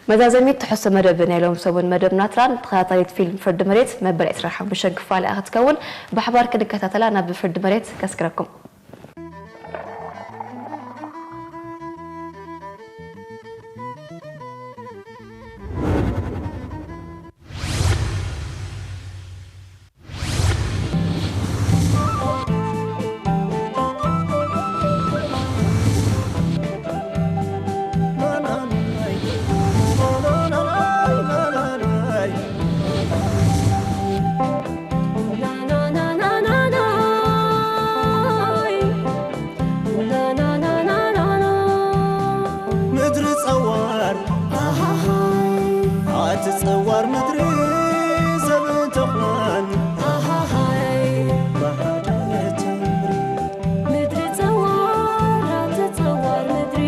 መዛዘሚት ትሕዝቶ መደብ ናይ ሎም ሰሙን መደብ ናትራን ተኸታታሊት ፊልም ፍርዲ መሬት መበል ዕስራን ሓሙሽተን ክፋል እያ ክትከውን። ብሓባር ክንከታተላ ናብ ፍርዲ መሬት ከስግረኩም። ምድሪ ጸዋር ኣቲ ጸዋር ምድሪ ሰብን ተኽላን ብሓደ ተምሪ። ምድሪ ጸዋር ኣቲ ጸዋር ምድሪ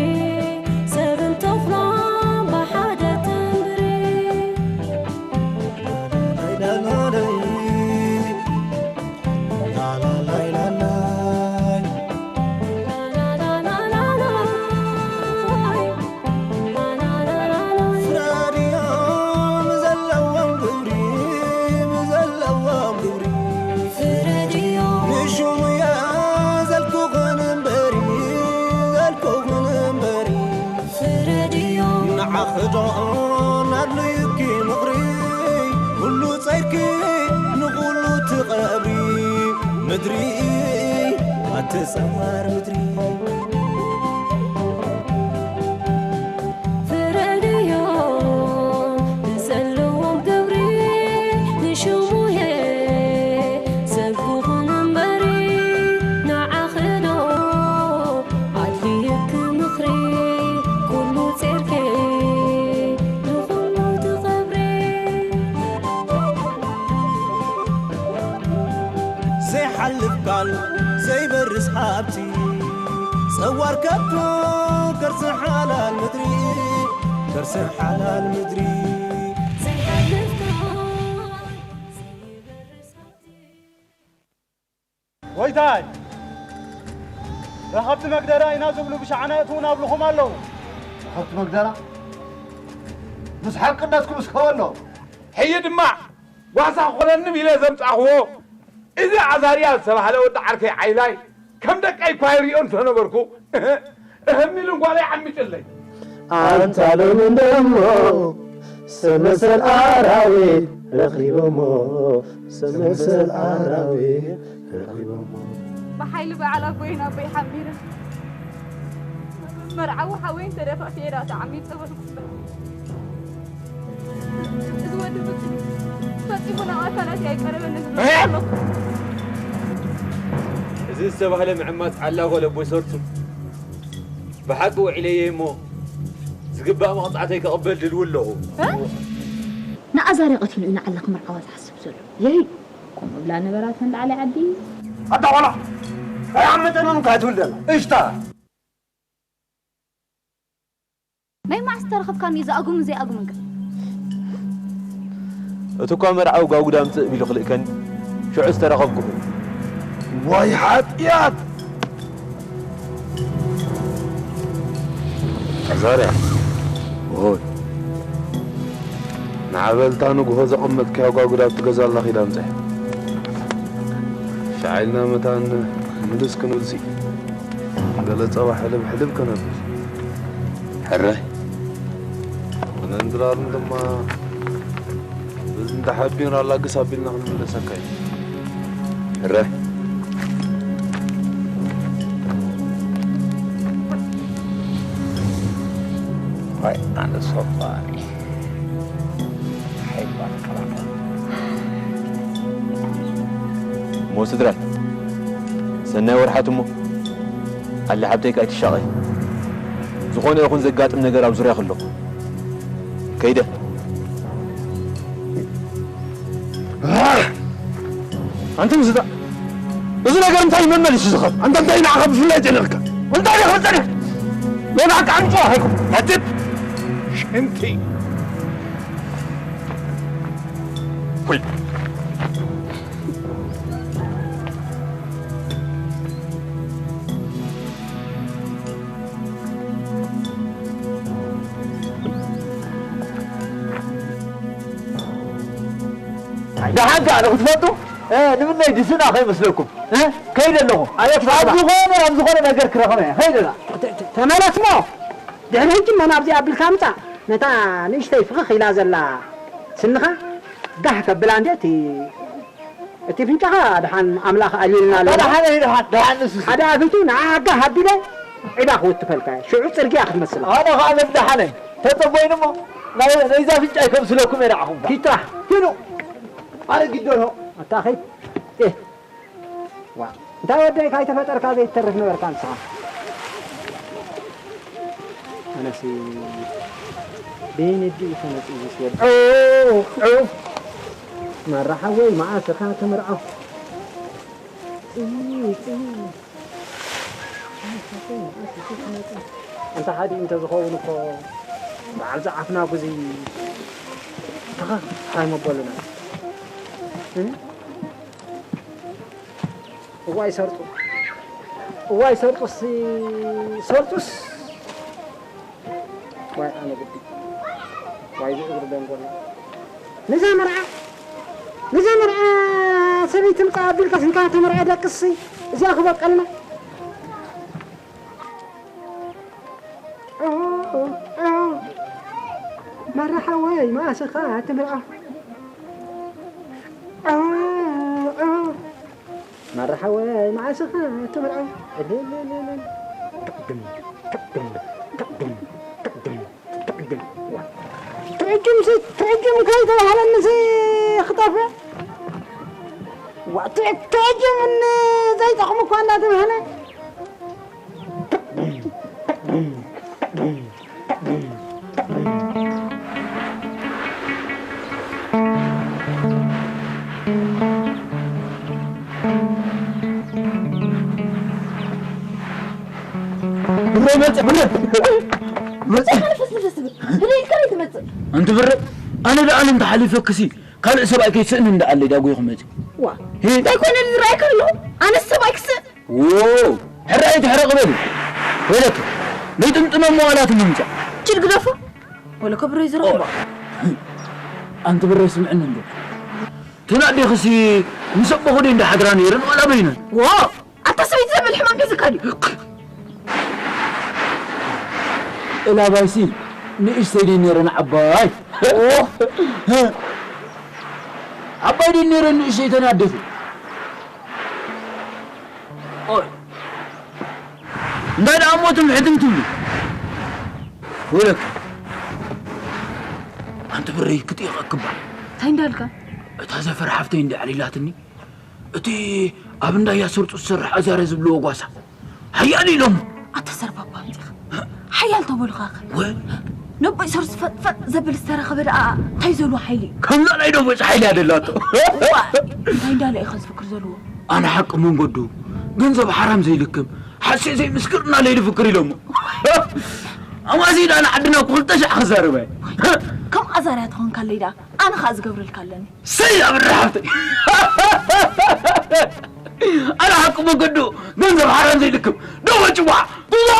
ሰብን ተኽላን ብሓደ ተምሪ። ንዓኺ ዶ ኣድልዩኪ ምኽሪ፣ ኩሉ ጸይርኪ ንኹሉ ትቐብሪ። ምድሪ ኣቲ ጸዋር ምድሪ። ፍረድዮ ብዘለዎም ግብሪ ንሽሙየ ሰብ ክኹን እምበሪ ንዓኺ ዶ ኣድልዩኪ ምኽሪ ኩሉ ጸይርኪ ንኹሉ ትቐብሪ። ዘይሓልፍ ቃል ዘይበርስ ሃብቲ ጸዋር ከብቱ ከርሲ ሓላል ምድሪ ከርሲ ሓላል ምድሪ። ጎይታይ፣ ረኸብቲ መግደራ ኢና ዝብሉ ብሻዕና የእትዉና ኣብልኹም ኣለዉ። ረኸብቲ መግደራ? ምስ ሓቅነትኩም እስከ በሎ። ሕጂ ድማ ጓሳ ክኾነኒ ኢለ ዘምጻእኽዎ እዚ ዓዛርያ ዝተባህለ ወዲ ዓርከይ ዓይላይ ከም ደቀይ እኳ ይሪኦ እንተነበርኩ እህም ኢሉ ጓለይ ዓሚጭለይ። ኣንታ ሎሚ እንደሞ ሰብ መሰል ኣራዊት ረኺቦሞ ሰብ መሰል ኣራዊት ረኺቦሞ። ብሓይሊ በዓል ኣቦይን ኣቦይ ሓሚርን መርዓዊ ሓወይን ተደፋፊኤ ዳ ተዓሚፀ በልኩ እምበር እዚ ወዲ ፍጹም ፈጺሙ ናብ ኣካላተይ ኣይቀረበኒ ዝብለኩም ኣለኹ። እዚ ዝተባህለ ምዕማፅ ዓላኾ ለቦይ ሰርጹ ብሓቂ ውዒለየ እሞ ዝግባእ መቕፃዕተይ ከቕበል ድልው ኣለኹ። ንኣዛርያ ቀቲሉ እዩ ንዓላ ክምርዓዋ ዝሓስብ ዘሎ። የይ ከምኡ ብላ ነበራ ተን ላዕሊ ዓዲ። ኣታ ቆልዓ ናይ ዓመተንን እኳ ትብል ዘላ እሽታ። ናይ መዓስ ተረኸብካኒ ዝኣጉምን ዘይኣጉምን ግን? እቲ እኳ መርዓዊ ጓጉዳ ኣምፅእ ቢሉ ክልእከኒ ሽዑ ዝተረኸብኩኹ። ዋይ ሓጥያት! ኣዛርያ ኦይ ንዓበልታ ንግሆ ዘቐመጥካዮ ጓጉዳ ኣብቲ ገዛ ኣላ ኺዳ ኣምፅሕ። ሻዕ ኢልና መታን ምልስ ክንብልሲ ገለ ጸባ ሕልብ ሕልብ ከነብል። ሕራይ። ኣነን ድራርን ድማ በዚ እንዳ ሓቢን ኣላግስ ኣቢልና ክንምለሰካ ኢና። ሕራይ። ዋይ ኣነ ሶፋኒ። እሞ ስድራይ ሰናይ ወርሓት እሞ ኣለ ሓብተይ ከኣ ኣይትሻቐይ ዝኾነ ይኹን ዘጋጥም ነገር ኣብ ዙርያኺ ኣለኹ ከይደ ኣንተ ምስዳ እዚ ነገር እንታይ መመሊሱ ዝኸብ ኣንተ እንታይ ንዓኻ ብፍላይ ጨኒቕካ እንታይ ኢኻ ጸኒሕ ሎና ቃንጮ ሃይኩም ኣትብ ሽንቲ ደሓን ከኣ ንኽትፈልጡ፣ እ፣ ንምነይ ድስና ከይመስለኩም፣ እ፣ ከይደ ኣለኹ። ኣየት ኣብ ባባ። ዝኾነ፣ ኣብ ዝኾነ ነገር ክረኸበ እየ። ከይደ እላ። ተ-፣ ተ-፣ ተመለስ እሞ። ድሕሪ ሕጂ መን ኣብዚ ኣቢልካ ምጻእ። ነታ ንእሽተይ ፍኽኽ ኢላ ዘላ ስንኻ ጋሕ ከብላ እንዴ እቲ፣ እቲ ፍንጫኻ ደሓን ኣምላኽ ኣልዩልና ኣሎ። ደሓን፣ ደሓን፣ ደሓን ንሱ። ሓደ ኣፊቱ ንዓ ጋሕ ኣቢለ ዒባ ክውትፈልካ እየ። ሽዑ ጽርግያ ክትመስላ። ኣነ ኸኣ መን ደሓነ ተጸበዩኒ እሞ ናይ፣ ናይዛ ፍንጫይ ከምስለኩም እየ ንዓኹም። ኪድ ጥራሕ። ኪዱ። ኣረ ግደሎ። ኣታ ኸይድ። ኤህ። ዋ፣ እንታይ ወደይ ካይተፈጠርካ ዘይትተርፍ ነበርካ ንስኻ። ኣነሲ በይነዲ እዩ ተመፂኡ ዝስወድ። ዑ፣ ዑ። መራ ሓወይ፣ መዓስ ኢኻ ትምርዖ? ጽይ፣ ጽይ። ኣንታ ሓዲ እንተዝኸውን እኮ በዓል ዝዓፍና ጉዚ ተኸ እንታይ መበሉና? እ? እዋይ ሰርጡ፣ እዋይ ሰርጡስ፣ ሰርጡስ፣ ዋይ ኣነ ግዲ፣ ዋይ ዝእግሪ ደንጎላ። ነዛ መርዓ፣ ነዛ መርዓ ሰበይቲ ምጻእ ኣቢልካ ስንካ ተመርዐ ደቅሲ፣ እዚኣ ክበቀልና። መራ ሓወይ፣ መዓስ ኢኻ ትምርዖ? መራ ሓወይ፣ መዓስ ኢኻ ትምርዖ? እልልልልል። ትዕጅም፣ ትዕጅም፣ ትዕጅም፣ ትዕጅም፣ ትዕጅም። ዋ። ትዕጅምሲ፣ ትዕጅም ከይተባህለንሲ ክጠፍእ። ዋ፣ ትዕ-፣ ትዕጅም ን-፣ ዘይጠቕሙ እኳ እናተባህለ። ብረ መጽእ፣ ብረ መጽእ። እንታይ ማለት ፈስ ንፈስ ትብል? ህደይ ኢልካ ዶ ትመጽእ? ኣንቲ ብረ፣ ኣነ ደኣ ኣለም ተሓሊፈክሲ ካልእ ሰብኣይ ከይስእን እንዳ ኣለይ ዳጎይኹ መጽእ። ዋ፣ ሄ። እንታይ ኮነ ዝረኣየካ ኣሎ? ኣነስ ሰብኣይ ክስእ? ዎ፣ ሕራይ ትሕረቕ በሊ። ወለክ፣ ዘይጥምጥኖ መዋላት ምምጻእ። ችል ግደፎ። ወለኮ ብረይ ዝረኽቦ። ኦ። ኣንቲ ብረይ ስምዕኒ እንዶ። ተናዲኽሲ ምስ ኣቦኹ ደይ እንዳሓድራ ነይረን ዋላ በይነን? ዎ፣ ኣታ ሰበይቲ ዘብል ሕማም ሒዝካ ድዩ? እላባይሲ ንእሽተይ ደይ ነይረን ዓባይ። ኦ። ዓባይ ደይ ነይረን ንእሽተይ ተናደፊ። ኦይ። እንታይ ደኣ እሞ ትም ሕትም ትብሉ? ወለክ። ኣንቲ ብረይ ክጥይቐክባ። እንታይ እንዳልካ? እታ ዘፈር ሓፍተይ እንዲ ኣዕሊላትኒ፣ እቲ ኣብ እንዳያ ስርጡ ዝሰርሕ ኣዛረ ዝብልዎ ጓሳ። ሓያል ኢሎም። ኣታ ሰርባባ ኣምጺኻ። ሓያል ተበሉኻ ኸ? ወ- ነቦይ ሰርሱ ፈጥ ፈጥ ዘብል ዝተረኸበ ደኣ እንታይ ዘሉ ሓይሊ እዩ? ከምዛ ናይ ደቦጭ ሓይሊ ኣደላቶ። ዋ፣ እንታይ እንዳለ ኢኻ ዝፍክር ዘለዎ? ኣነ ሓቂ መንገዱ ገንዘብ ሓራም ዘይልክም፣ ሓሴ ዘይምስክር እናለ ይፍክር ኢሎሞ። ኣማዚ ደኣ ንዓድና እኮ ክልተ ሻዕ ክዛረበ። ከም ኣዛርያ ተኾንካለይ ደኣ ኣነ ኸኣ ዝገብረልካ ኣለኒ። ሰይ ኣብሪ ሓፍተይ። ኣነ ሓቂ መንገዱ ገንዘብ ሓራም ዘይልክም። ደቦ ጭዋ። ብዛ።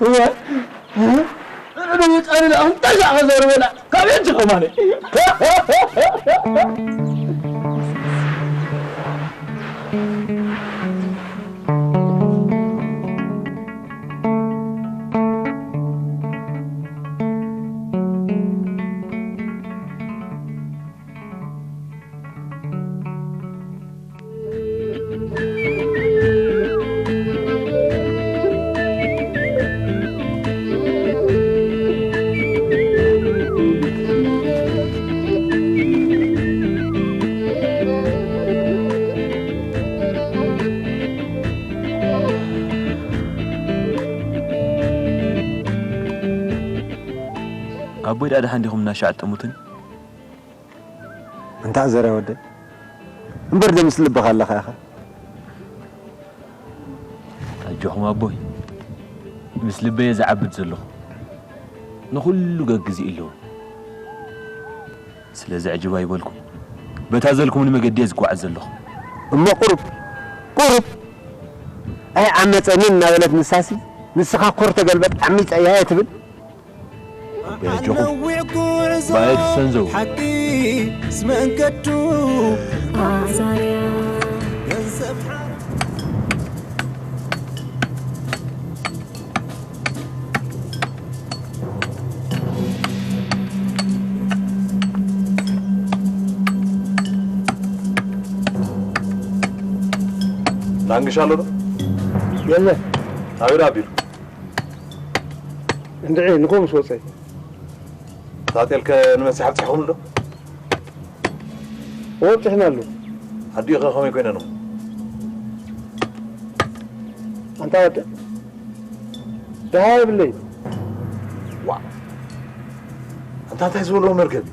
እዋ። ኣነ ደቦ ጫኒ ደኣ እንታይ ሻዕ ክዛረበላ? ካብ የንቺ ኸማነ። ኣቦይ ደኣ ደሓን ዲኹም እናሻዕ ጥሙትን? እንታ ዘረ ወደይ፣ እምበር ዶ ምስ ልብኻ ኣለኻ ኢኻ? ኣጆኹም ኣቦይ፣ ምስ ልበየ ዝዓብድ ዘለኹ። ንኹሉ ገግዜ ኣለዎ። ስለዚ ዕጅብ ኣይበልኩ። በታ ዘልኩምኒ መገዲ እየ ዝጓዓዝ ዘለኹ። እሞ ቁሩብ፣ ቁሩብ ኣይዓመጸንን እናበለት ንሳሲ፣ ንስኻ ኮር ተገልበጥ ዓሚጸ እየ ትብል። በጃኹም ባየት ሰንዘው። ሓቂ ስመንከቱ ኣዛርያ ዳንግሽ ኣሎ ዶ? የለ። ኣበይ ኣቢሉ? እንድዒ ንጎ ምስ ወፀ። ታቴልከ ንመንስሒ ኣብፂሕኹም ዶ? ወብፅሕና ኣሎ። ኣዲኡ ከ ከመይ ኮይነ ነው? ኣንታ ወደ ደሃ የብለይ። ዋ፣ ኣንታ እንታይ ዝበልዎ መርገም?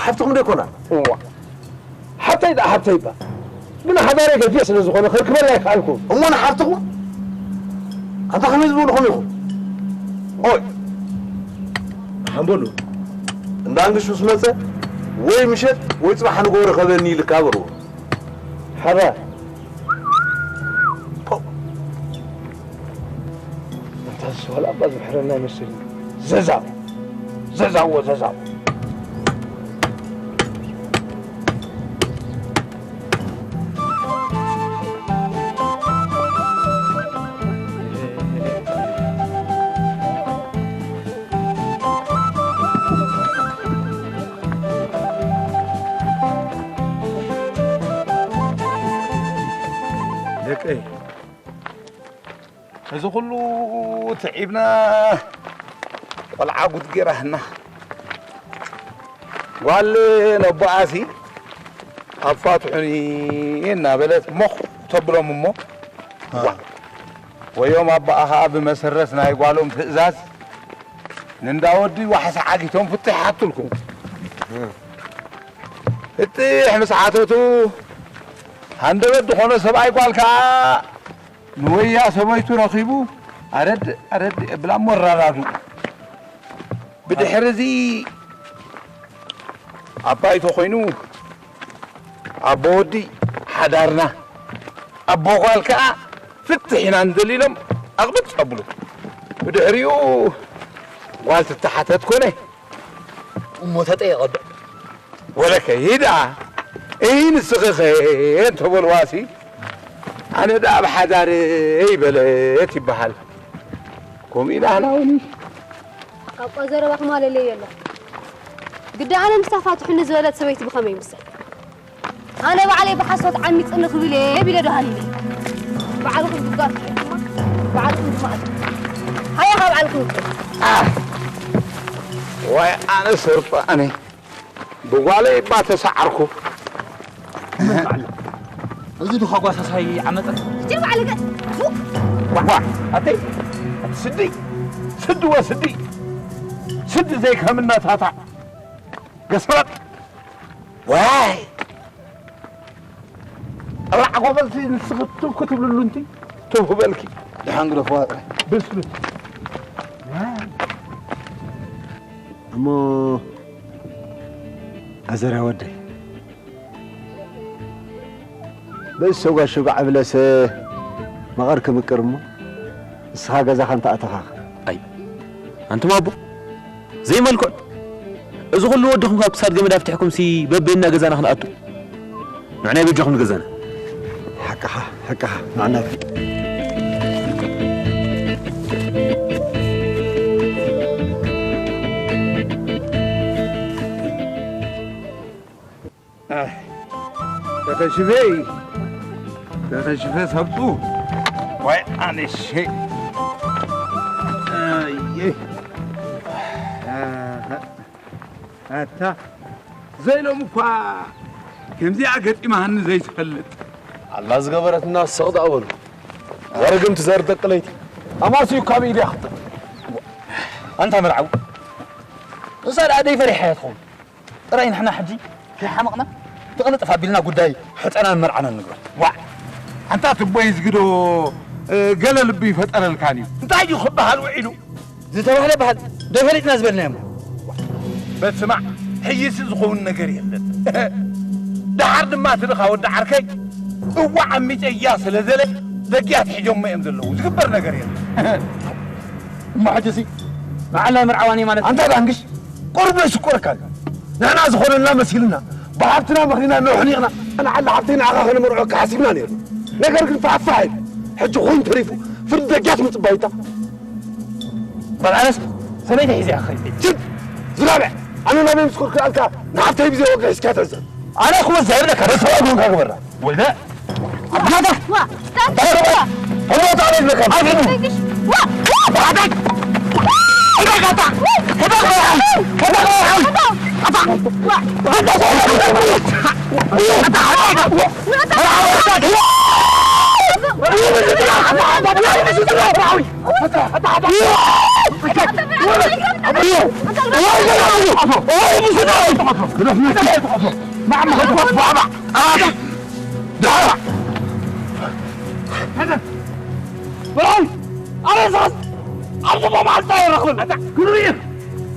ሓፍትኹም ዶ ይኮና? ዋ፣ ሓብተይ ደኣ ሓብተይ እባ፣ ግን ሓዳረይ ገፊሕ ስለ ዝኾነ ክርክበላ ኣይከኣልኩ። እሞ ንሓፍትኹም ኣንታ ከመይ ዝበልኹም ኢኹም? ኦይ፣ ሓምበሉ፣ እንዳ እንግሽ ምስ መጸ ወይ ምሸት ወይ ጽባሕ ንጎ ርኸበኒ ኢልካ በልዎ። ሓራ። ፖ። ኣንታ ዝሰዋል ኣባ ዝምሕረና ይመስል። ዘዛው። ዘዛዎ ዘዛው። ደቀይ፣ እዚ ኩሉ ትዒብና፣ ቆልዓ ጉድ ጌራህና። ጓል ነቦኣሲ ኣፋትሑኒ እናበለት ሞኽ ተብሎም እሞ፣ ዋ፣ ወዮም ኣባኣ ኸኣ ብመሰረት ናይ ጓሎም ትእዛዝ ንእንዳ ወዲ ዋሕሲ ዓጊቶም ፍትሕ ይሓቱልኩም። ፍትሕ ምስ ሓተቱ፣ ሃንደበት ዝኾነ ሰብኣይ ጓል ከኣ ንወያ ሰበይቱ ረኺቡ ኣረድ ኣረድ የብላ እሞ ኣራዳድኡ። ብድሕሪ እዚ ኣባይቶ ኮይኑ ኣቦ ወዲ ሓዳርና፣ ኣቦ ጓል ከኣ ፍትሕ ኢና ንደሊ ኢሎም ኣቕብጥ ኣብሉ። ብድሕሪኡ ጓል ትተሓተት ኮነ እሞ ተጠየቐ ዶ? ወለከ ይዳ እይ ንስኺ ኸ እንተበልዋሲ ኣነ ደኣ ኣብ ሓዳረይ በለት ይበሃል። ከምኡ ኢና ህና እውን እዩ። ካብ ቆ ዘረባኹም ኣለለይ ኣሎ። ግዳ ኣነ ምስታ ፋትሑኒ ዝበለት ሰበይቲ ብኸመይ ይምሰል? ኣነ ባዕለይ ብሓሶት ዓሚጽኒ ክብል እየ ቢለ ዶ ሃሊለ? ባዕልኹም ትጋፍሑ ድማ ባዕልኹም ትማእቱ። ሃያ ካብ ባዕልኩም ይቅር። ኣህ! ዋይ ኣነ ሰርጳ ኣነ ብጓለይ እባ ተሰዓርኩ። እዚ ድኻ ጓሳሳይ ዓመጸ። እጀ ባዕልገ ፉ! ዋ! ኣተይ! ስዲ! ስዲ ወስዲ! ስዲ ዘይከምነታታ! ገስረጥ! ዋይ! ጠላዕ ጎበዝቲ ንስኺ ትብ ክትብልሉ እንቲ ትብ ክበልኪ። ደሓን ግደፍዋ ጥራይ። ብስሉ። እሞ ኣዘራ ወደይ፣ በእሶ ጓሹ ጋዕ ብለሰ መቐር ክምቅር እሞ፣ ንስኻ ገዛኻ እንተ ኣተኻኻ። ኣይ፣ ኣንቱም ኣቦ፣ ዘይመልክዑ። እዚ ኩሉ ወድኹም ካብ ክሳድ ገመድ ኣፍቲሕኩምሲ በበይንና ገዛና ክንኣቱ። ንዕናይ በጃኹም ንገዛና። ሓቅኻ፣ ሓቅኻ፣ ንዕናይ። ኣህ፣ ተኸሽፈይ፣ ተኸሽፈ ሰብጡ። ዋይ ኣነሸ። ኣየ። ኣታ፣ ዘይሎም እኳ ከምዚኣ ገጢማኒ ዘይትፈልጥ። ኣላ ዝገበረትና ስቕ ደኣ በሉ። ዘርግምቲ ዘር ደቂ ለይቲ። ኣማስዩ ካብ ኢድያ ክጥእ። ኣንታ መርዓዊ፣ እሳ ደኣ ደይፈሪሓ እያ ትኸውን። ጥራይ ንሕና ሕጂ ከይሓመቕና፣ ትቕልጥፍ ኣቢልና ጉዳይ ሕጠናን መርዓናን ንግበር። ዋዕ! ኣንታ ትቦይ ዝግዶ፣ እ፣ ገለ ልቢ ይፈጠረልካን እዩ። እንታይ እዩ ክበሃል ውዒሉ? ዝተባህለ በሃል፣ ዶ ፈሊጥና ዝበልናዮ እሞ? በስማዕ፣ ሕይሲ ዝኸውን ነገር የለን። ደሓር ድማ እቲ ድኻ ወዲ ዓርከይ፣ እዋዕ ኣሚጨያ ስለ ዘለ፣ ደጊያት ሒጆሞ እዮም ዘለዉ። ዝግበር ነገር የለን። እሞ ሕጂሲ፣ መዓላ መርዓዋኒ ማለት ኣንታ ዳንግሽ፣ ቁሩብ የሽኮረካ። ንሕና ዝኾነና መሲልና፣ ብሃብትና መኽኒና ነውሕኒቕና፣ ንዓላ ሃብተይ ንዓኻ ከነመርዖካ ሓሲብና ነይሩ። ነገር ግን ፋሕፋሕ ኢሉ፣ ሕጂ ኮይኑ ተሪፉ፣ ፍርዲ ደጃት ምጽባይታ። በል ኣነስ ሰበይቲ ሒዘ እያ ክኸይድ። ጅብ! ዝናብዕ! ኣነ ናበይ ምስ ኮርኩ ኣልካ ንሓፍተይ ብዘይ ወግዒ ሒዝካ ትዕዘብ። ኣነ ክወዝዕ እብለካ፣ በተዋ ጎንካ ግበራ። ወይነ! ኣታ! ዋ! ስታት! ተረባ! ተረባ! ተረባ! ተረባ! ተረባ! ዋ! ዋ! ኣታ! ዋ!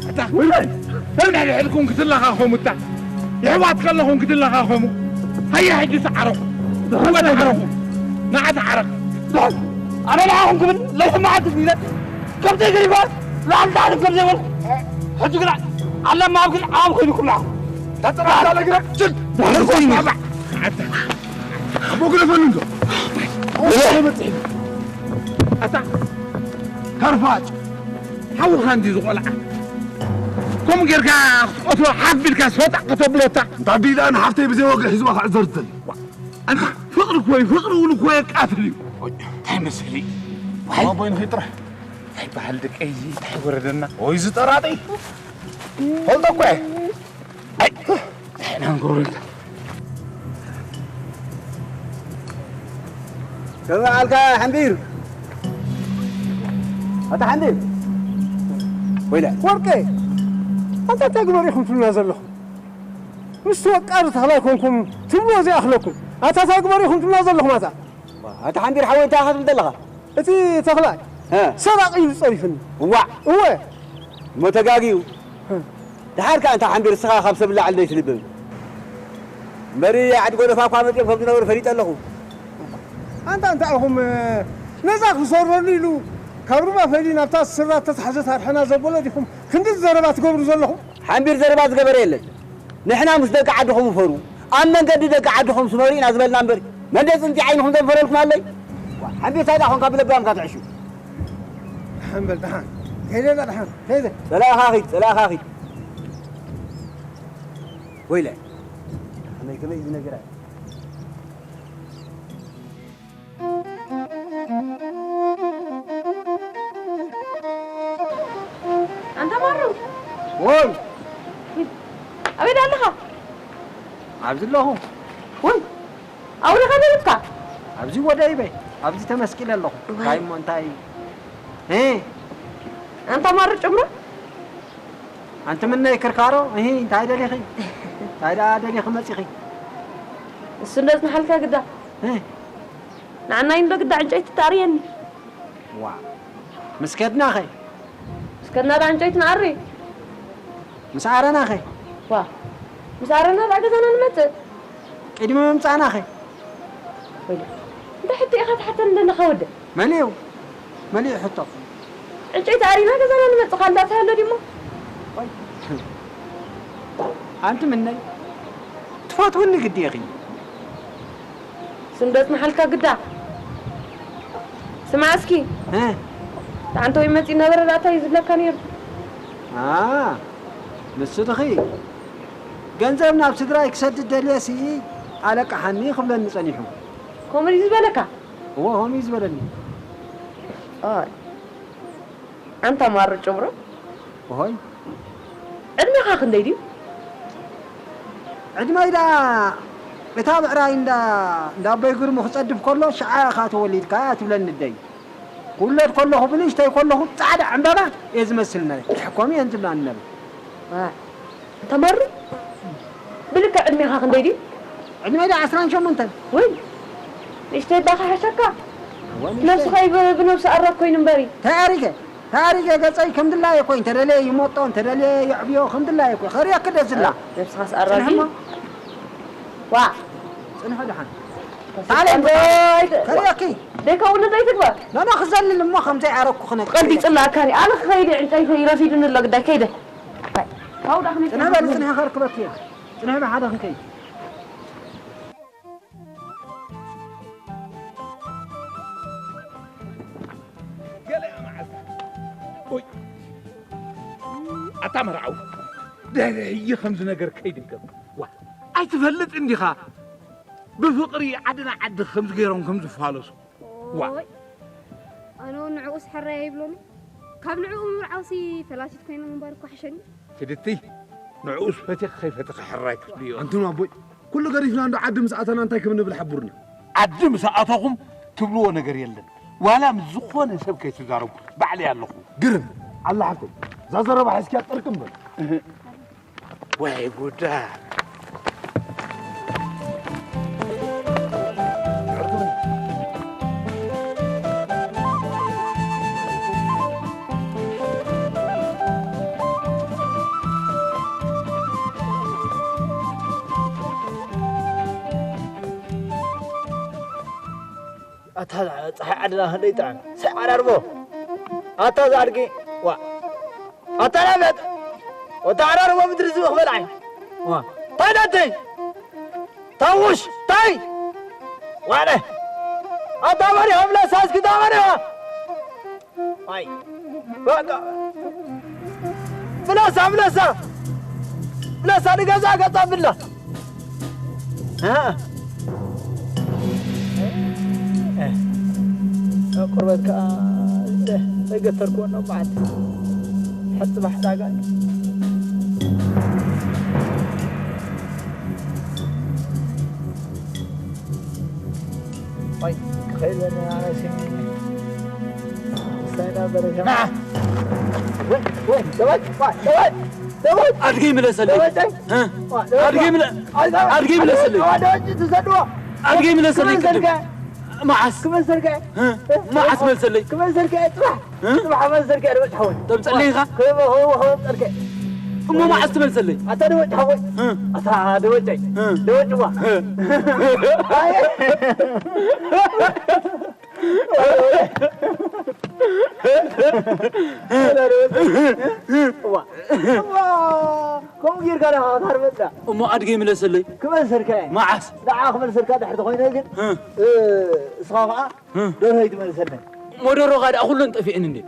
ኣታ፣ ወይለይ፣ ከም ድሕሪ ሕድኩም ክትለኻኸሙ፣ እታ የሕዋት ከለኹም ክትለኻኸሙ። ሃየ፣ ሕጂ ተዓረኹ። ወደ ዓረኹ። ንዓ ተዓረኽ። ኣነ ንዓኹም ክብል ለይሰማዓት ኢለ፣ ከምቲ ግሪባ፣ ላዕሊ ታሕቲ ከም ዘይበልኩ። ሕጂ ግና፣ ኣለማ ኣብ ግን ዓም ኮይኑኩም ንዓኹም። ታጠራጣለ ግረ፣ ችል። ድሕሪ ኮይኑ። ኣታ፣ ኣቦ ግደፈኒ እንዶ። ኣታ፣ ከርፋጭ። ሓውኻ እንዲ ዝቖልዓ። ከምኡ ጌርካ ክትቀትሎ ሓፍ ቢልካ ሰጣቕ ከተብሎ እታ። እንታ ቢላ ንሓፍተይ ብዘይ ወግዒ ሒዝዋ ክዕዘር ዝደሊ። ኣንታ ፍቕሪ እኮ እዩ፣ ፍቕሪ እውን እኮ የቃትል እዩ። ኦይ፣ እንታይ መስሊ? ዋይ። ኣቦይ ንኺድ ጥራሕ። እንታይ በሃል ደቀይ እዚ፣ እንታይ ወረደና? ኦይ፣ እዚ ጠራጢ። ፈልጦ እኮ እየ። ኣይ፣ ንሕና ንገብረልካ። ከመይ በዓልካ ሓምቢር? ኣታ ሓምቢር። ወይለ። ወርቄ፣ ኣታ እንታይ ግበሩ ኢኹም ትብሉና ዘለኹም? ምስቲ ወቃሪ ተኽላይ ኮንኩም ትብልዎ ዘይኣኽለኩም። ኣታ እንታይ ግበሩ ኢኹም ትብሉና ዘለኹም ኣታ? ኣታ ሓምቢር ሓወይ እንታይ ኢኻ ትብል ዘለኻ? እቲ ተኽላይ እ። ሰራቒ ኢሉ ጸሪፉኒ። እዋዕ። እወ። እሞ ተጋግዩ። እ። ደሓር ከኣ እንታ ሓምቢር እስኻ ካብ ሰብ ላዕሊ ዘይትልብም። እምበሪ ዓዲ ጎደፋ እኳ መጺኦም ከም ዝነበሩ ፈሊጠ ኣለኹ። ኣንታ እንታይ ኢኹም፣ ነዛ ክሰርረሉ ኢሉ ካብ ሩባ ፈሊ ናብታ ስራ ተታሕዘት ኣድሕና ዘበሎ ዲኹም ክንዲ ዘረባ ትገብሩ ዘለኹም? ሓምቢር ዘረባ ዝገበረ የለን። ንሕና ምስ ደቂ ዓድኹም ውፈሩ፣ ኣብ መንገዲ ደቂ ዓድኹም ስመሩ ኢና ዝበልና እምበር፣ መን ደጽንጺ ዓይንኹም ዘንፈረልኩም ኣለይ? ሓምቢር እንታይ ደኣ ኾንካ ብለጋምካ ትዕሹ? ደሓን በል፣ ደሓን። ከይደ እዛ ደሓን፣ ከይደ። ጸላእኻ ኺድ፣ ጸላእኻ ኺድ። ወይለ፣ ከመይ፣ ከመይ እዩ ነገር ኣይ? ኣንታ ማሩ። ወይ! ኣበይ ደኣ ኣለኻ? ኣብዚ ኣለኹ። ወይ! ኣውሪኻ ነይርካ? ኣብዚ ወደ ይበይ፣ ኣብዚ ተመስቂለ ኣለኹ። ዋይ። እንታይ እሞ እንታይ? እ? ኣንታ ማሩ ጭምሮ? ኣንቲ ምነይ ክርካሮ፣ እሂ፣ እንታይ ደሊኺ? እንታይ ደኣ ደሊኺ መጺኺ? እሱ እንዶ ጽንሓልካ ግዳ። እ? ንዓናይ እንዶ ግዳ ዕንጨይቲ ተኣርየኒ። ዋ፣ ምስ ከድናኸ? ምስ ከድና ደኣ ዕንጨይቲ ንኣሪ። ምስ ኣረናኸ? ዋ፣ ምስ ኣረና ደኣ ገዛና ንመጽእ። ቅድሚ ምምጻእናኸ? ወይለ፣ እንታይ ሕቶ ኢኻ ትሓተኒ ዘለኻ ወደ? መሊኡ፣ መሊኡ ሕቶ። ዕንጨይቲ ኣሪና ገዛና ንመጽእ ካልእ እንታይ ኣሎ ድዩሞ? ኣንቲ ምነይ? ትፈትውኒ ግዲ ኢኺ። ስም ደጽንሓልካ ግዳ። ስማዕ እስኪ። እ? ተዓንተ ወይ መጺእ ነበረ ደኣ እንታይ እዩ ዝብለካ ነይሩ? ኣ፣ ንሱ ድኺ? ገንዘብ ናብ ስድራይ ክሰድድ ደልየሲ ኣለቃሓኒ ክብለኒ ጸኒሑ። ከምኡ ድዩ ዝበለካ? እወ፣ ከምኡ እዩ ዝበለኒ። ኣይ። ኣንታ ማሩ ጭብሮ። እሆይ። ዕድሜኻ ክንደይ ድዩ? ዕድመይ ዳ እታ ብዕራይ እንዳ፣ እንዳ ኣቦይ ግርሙ ክጸድፍ ከሎ ሽዓ ኢኻ ተወሊድካ እያ ትብለኒ ኣደይ። ክውለድ ከለኹ ብንእሽተይ ከለኹ ጻዕዳ ዕምባባ እየ ዝመስል ነይረ። ትሕኮም እየን ትብላኒ ነበር። ዋ፣ ኣንታ ማሩ፣ ብልክዕ ዕድሜኻ ክንደይ ድዩ? ዕድመይ ዳ ዓስራን ሸሞንተን። ወይ፣ ንእሽተይ እባ ክሓሸካ። እወ፣ ንእሽተይ። ነብስኻ እዩ ብ-፣ ብነብሱ ኣራግ ኮይኑ እምበሪ። ተኣሪገ፣ ተኣሪገ ገጸይ ከም ድላየ እኮ እዩ። እንተደለየ ይመጦ፣ እንተደለየ የዕብዮ፣ ከም ድላየ እኮ እዩ። ከርእየኪ ደስ ዝላ። ነብስኻስ ኣራጊ? ጽንሕሞ። ዋ። ጽንሖ ደሓን። ተስፋ ታለንት። እንታይ? ከርእየኪ። ደይከውንለይ ትግበር። ኖኖ ክዘልል እሞ ከምዘይ ኣረኩ ክነግር ቀልዲ ጽላእካኒ። ኣነ ክኸይድ እየ፣ ዕንጨይተይ ረፊዱኒ ኣሎ ግዳይ ከይደ። ባይ። ካብኡ ደኣ ክንከይድ ጽንሕ በል ጽንሕ ከርክበኪ እየ። ጽንሕ ብሓደ ክንከይድ። ገለ መዓልቲ። ኦይ። ኣታ መርዓዊ፣ ድሕሪ ሕጂ ከምዚ ነገር ከይድገም። ዋ፣ ኣይትፈልጥ እንዲኻ ብፍቕሪ ዓድና ዓዲ ከምዚ ገይሮም ከም ዝፋለሱ። ዋ። ኦይ፣ ኣነ እውን ንዕኡስ ሕራይ ኣይብሎን። ካብ ንዕኡ ምርዓውሲ ፈላሲት ኮይነ ምንባር እኮ ሓሸኒ። ትድቲ፣ ንዕኡስ ፈቲኺ ከይፈቲኺ ሕራይ ክትብልዮ። ኣንቱም ኣቦይ፣ ኩሉ ገዲፍና እንዶ ዓዲ ምስ ኣተና እንታይ ከም ንብል ሓቡርና። ዓዲ ምስ ኣተኹም ትብልዎ ነገር የለን። ዋላ ምስ ዝኾነ ሰብ ከይትዛረቡ፣ ባዕለይ ኣለኹ። ግርም፣ ኣላ ሓፍተይ፣ እዛ ዘረባ ሒዝኪያ ጥርቅም በል። እህ። ወይ ጉዳ። ኣታ ጸሓይ ዓድና ክንደይ ይጥዕም። ሰይ ዓራርቦ። ኣታ እዛ ኣድጊ። ዋ። ኣታ ናመጥ። ወታ ዓራርቦ ምድሪ ዝበኽ በልዓይ። ዋ። ታይ ዳተይ። ታውሽ። ታይ። ዋነ። ኣታ በሪኻ ብለሳ እስኪ ታበሪኻ። ኣይ በቃ ብለሳ ብለሳ ብለሳ ንገዛ ገጻ ብላ እ እ ቁርበት ከኣ እንደ ዘይገተርክዎ ነው በዓል ሕጽባሕ ዳጋ እዩ። ኣይ ክኸይድ ኣነ ኣነ ሲኒ ንዓ። ኣድገይ ምለሰለይ። ኣድገይ ምለ-፣ ኣድገይ ምለሰለይ። ኣድገይ ምለሰለይ ቅድም። መዓስ? መዓስ መልሰለይ። ጽባሕ። ጽባሕ መልሰልካ። ተምጸለይኻ? እሞ መዓስ ትመልሰለይ? ኣታ ደወጭ ሓወይ። ኣታ ደወጨይ። ደወጭዋ። ከምኡ ጌርካ ዲኻ ክትሃርበና? እሞ ኣድገይ ምለሰለይ። ክመልሰልካ እየ። መዓስ? ንዓ ክመልሰልካ ድሕር ተኾይነ ግን፣ እ። እ፣ እስኻ ኸዓ እ። ደርሆይ ትመልሰለይ። እሞ ደርሆኻ ደኣ ኩለን ጠፊአን እንዴ?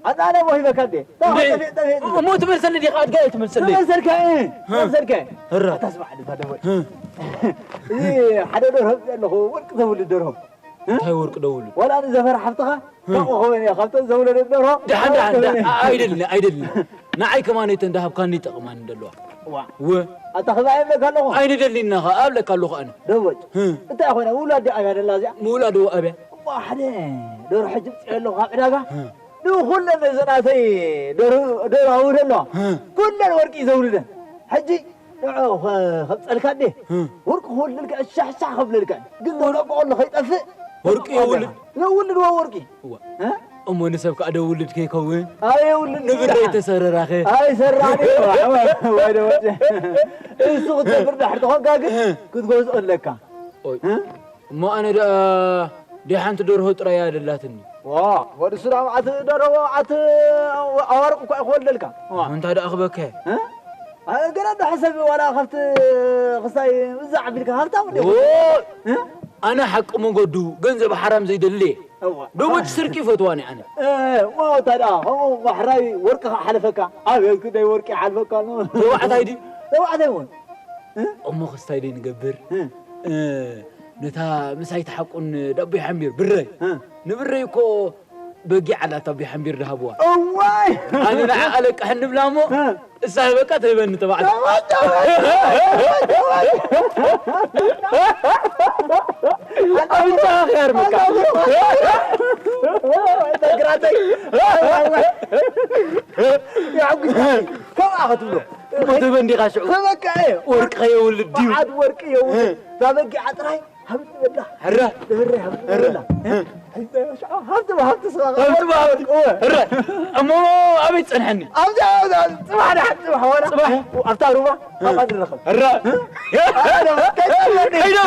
ኣነ፣ ኣነ እሞ ሂበካ እንዴ? እንዴ? ጠፊአ፣ ጠፊአ፣ ጠፊአ። እሞ ትመልሰለይ ዲኻ ኣድገይ ኣይትመልሰለይ? ክመልሰልካ እየ። እ። ክመልሰልካ እየ። እረ። ኣታ ስማዕ፣ ኣታ ደወል። እ። እዚ ሓደ ደርሆ ኣለኹ፣ ወርቂ ተውልድ ደርሆ። እንታይ ወርቂ ደውሉ? ዋላ ንዘፈር ሓፍትኻ እ። ካብኡ ኸውን እየ፣ ካብተን ዘውለደት ደርሆ ደሓን፣ ደሓን፣ ካብኡ ደሓን። ኸውን እየ። ኣ-፣ ኣይደልን፣ ኣይደልን። ንዓይ ከማን እተን ዳሃብካኒ ይጠቕማኒ እንደለዋ። ዋ። ወ። ኣታ ኸብኣ የብለካ ኣለኹ። ኣይንደልን ኢና ኸኣ፣ ኣብለካ ኣለኹ ኣነ። ደቦጭ። እ። እንታይ ኾይና፣ ውላድ ድያ ኣብያ ደላ እዚኣ? ምውላድ እዎ ኣብያ። እሞ ሓደ ደርሆ ሕጂ ምፅእ ኣለኹ ካብ ዕዳጋ። እ። ንኹለን ነዚ ናተይ ደርሆ፣ ደርሆ ኣውርድ ኣለዋ። እ። ኩለን ወርቂ እዩ ዘውልደን። ሕጂ ንዑ ኸ-፣ ኸብጸልካ እንዴ? እ። ወርቂ ክወልደልካ፣ ሻሕ ሻሕ ኸብለልካ። ግን ዘውለቆ ከሎ ኸይጠፍእ ወርቂ የውልድ? የውልድ ወ-፣ ወርቂ። እዋ። እ? እሞ ንሰብ ከኣ ደውልድ ከይከውን? ኣየውልድ ንብረይ ድኣ። ተሰረራኸ? ኣይሰራዕን እዩ። ዋይ፣ ዋይ፣ ዋይ፣ ደወጀ። እሱ ክትገብር ድሕር ተኾንካ ግን እ። ክትገዝኦ ኣለካ። ኦይ። እ? እሞ ኣነ ደኣ ደይ ሓንቲ ደርሆ ጥራይ እያ ደላትኒ። ዋ፣ ወዲ ሱዳን መዓት ደርሆ መዓት ኣዋርቕ እኳ ይኽወልደልካ። ዋ። እንታይ ደኣ ክበከ? እ? ኣነ ገና እንዳ ሕሰብ ዋላ ካብቲ ክሳይ ምዛዕ ኣቢልካ ሃብታም እንደ ዎ! እ? ኣነ ሓቂ መገዱ ገንዘብ ሓራም ዘይደሊ እየ። እዋ። ደሞች ስርቂ ይፈትዋኒ ኣነ። እ፣ እሞ እንታይ ደኣ፣ ከምኡ ማሕራይ ወርቂ ከኣ ሓለፈካ። ኣቤት ክንደይ ወርቂ ይሓልፈካ ኣሎ። ተባዕታይ ድዩ? ተባዕታይ እውን። እ? እሞ ክስታይ ደይ ንገብር? እ። እ፣ ነታ ምሳይ ተሓቁን ዳቦይ ሓምቢር ብረይ። እ። ንብረይ እኮ በጊዕ ኣላታ ኣቦይ ሓምቢር ድሃብዋ። እዋይ! ኣነ ንዓ ኣለቃሕ እንብላ እሞ፣ እ። እሳ በቃ ትህበኒ ተባዕታይ። ተባዕታይ! ኣፍንጫኻ ክያርመካ። ተግራተይ! የዕጉስካ! ከምኣ ክትብሎ። እሞ ትህበኒ ዲኻ ሽዑ? ክህበካ እየ። ወርቂ ከየውልድ ድዩ? መዓት ወርቂ የውልድ። እዛ በጊዓ ጥራይ ሃብቲ በላ። ሕረ። ሕረ ሃብቲ ሕረ። በላ። እ። ሕጂ ሽዑ ሃብቲ ሃብቲ ስኻ። ሃብቲ ሃብቲ። እወ። ሕረ። እሞ ኣበይ ትጸንሐኒ? ኣብዛ፣ ኣብዛ፣ ጽባሕ ደሓን፣ ጽባሕ ዋላ። ጽባሕ? ኣብታ ሩባ፣ እ። ኣብኣ ንራኸብ። ሕረ። እ? ኣረ፣ ከይደ። ከይደ።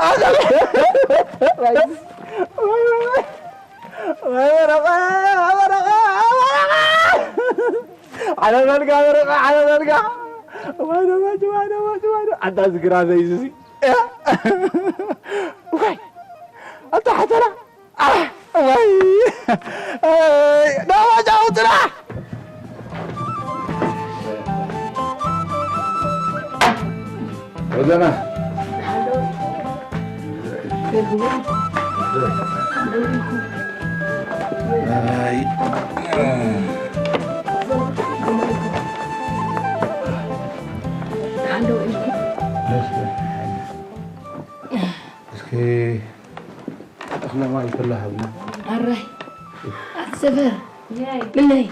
ኣረ። ወይ በረኻ፣ በረኻ፣ በረኻ! ዓለመልካ በረኻ፣ ዓለመልካ! ዋዶ፣ ዋዶ፣ ዋዶ፣ ዋዶ፣ ዋዶ! ኣንታ ዝግራ ዘይዙዚ። ዋይ! ኣንታ ሓተላ! ኣህ! ዋይ! ኣይ! ዳዋ ጫውትና! ወዘና። ኣይ። እስኪ እኽለ ማይ ከላ ሃብና። ኣራይ፣ ኣቲ ሰፈር፣ ምነይ?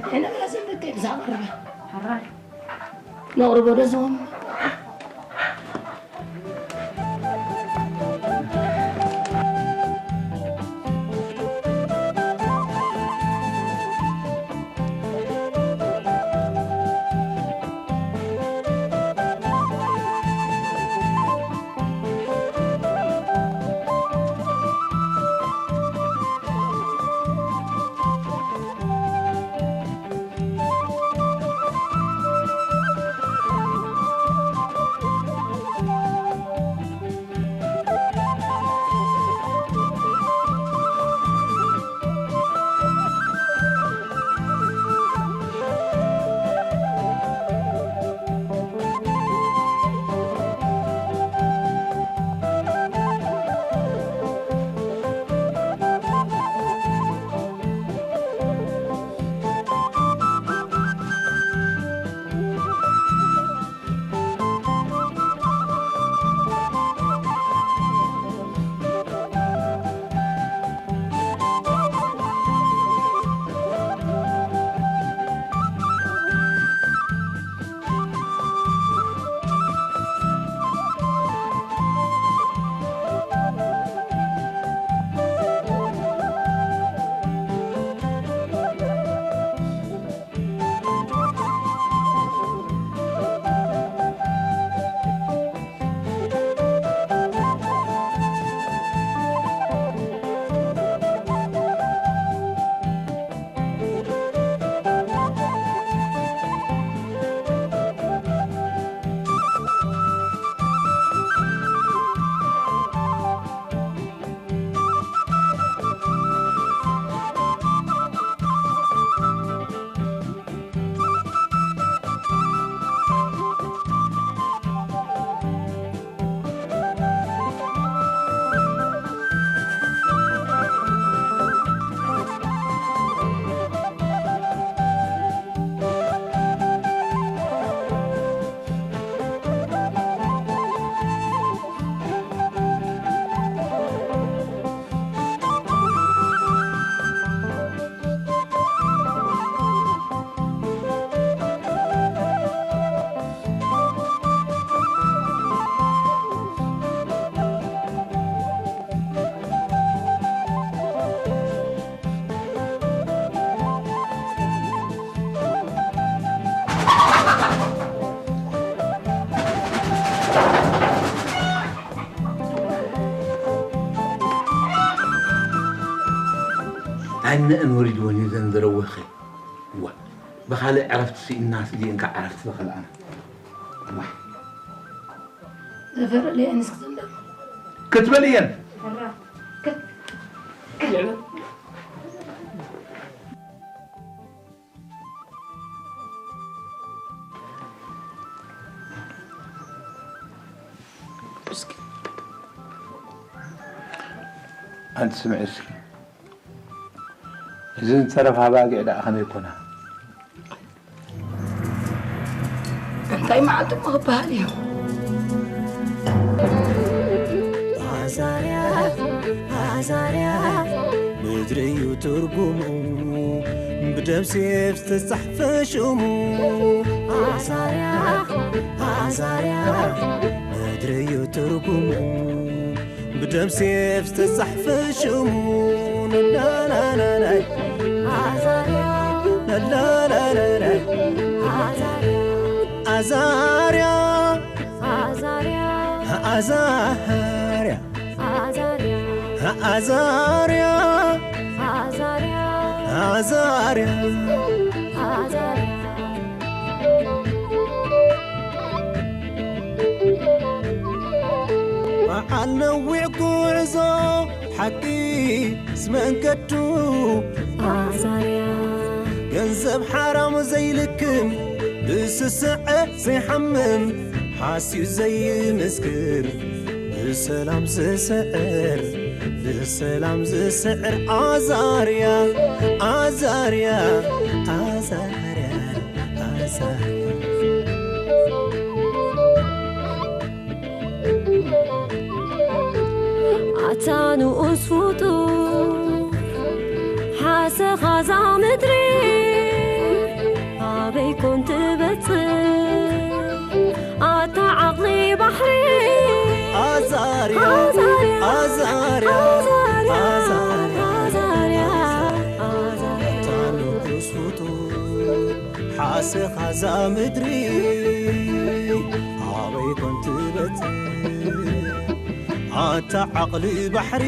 ሕነ ብላ ሰንበት እንታይ ምሳዕ ቀርበ? ነቕርቦ ዶ ዝኸውን? ታነአን ወሪድወን እዩ ዘንዘረወኸ። ዋ፣ ብኻልእ ዕረፍቲ ስኢንናስ እዚአን ከዓ ዕረፍቲ ብኻልኣና። ዋ። ዘፈር ለየንስ ክትብል ክትበል እየን። እስኪ ኣንቲ ስምዒ እስኪ። እዘን ዝተረፋ ኣባጊዕ ደኣ ከመይ ኮና? እንታይ መዓልቲ እሞ ክበሃል እዩ? ኣዛርያ፣ ኣዛርያ፣ ምድሪ እዩ ትርጉሙ፣ ብደም ሴፍ ዝተጻሕፈ ሽሙ። ኣዛርያ፣ ኣዛርያ፣ ምድሪ እዩ ትርጉሙ፣ ብደም ሴፍ ዝተጻሕፈ ሽሙ። ላላላላይ። ኣዛርያ። ላላላላላይ። ኣዛርያ። ኣዛርያ። ኣዛርያ። ኣዛርያ። ኣዛርያ። ኣዛርያ ኣዛርያ ኣዛርያ ኣዛርያ በዓል ነዊዕ ጉዕዞ ሓቂ ስመንገዱ ኣዛርያ ገንዘብ ሓራም ዘይልክም ብስስዐ ዘይሓምም ሓስዩ ዘይምስክር ብሰላም ዝስዕር ብሰላም ዝስዕር ኣዛርያ ኣዛርያ ኣዛርያ ኣዛርያ ኣታ ንኡስ ፍጡር ሓሰኻ እዛ ምድሪ ኣበይ ኮን ትበጽሕ ኣታ ዓቕሊ ባሕሪ ኣዛርያ ኣዛርያ ኣዛርያ ኣዛርያ ኣዛርያ ኣዛርያ ኣታ ንኡስ ፍጡር ሓሰኻ እዛ ምድሪ ኣበይ ኮን ትበጽሕ ኣታ ዓቕሊ ባሕሪ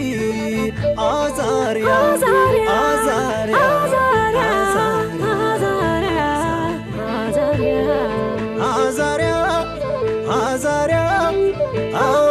ኣዛርያ ኣዛርያ ኣዛርያ ኣዛርያ ኣዛርያ ኣዛርያ ኣዛርያ ኣዛርያ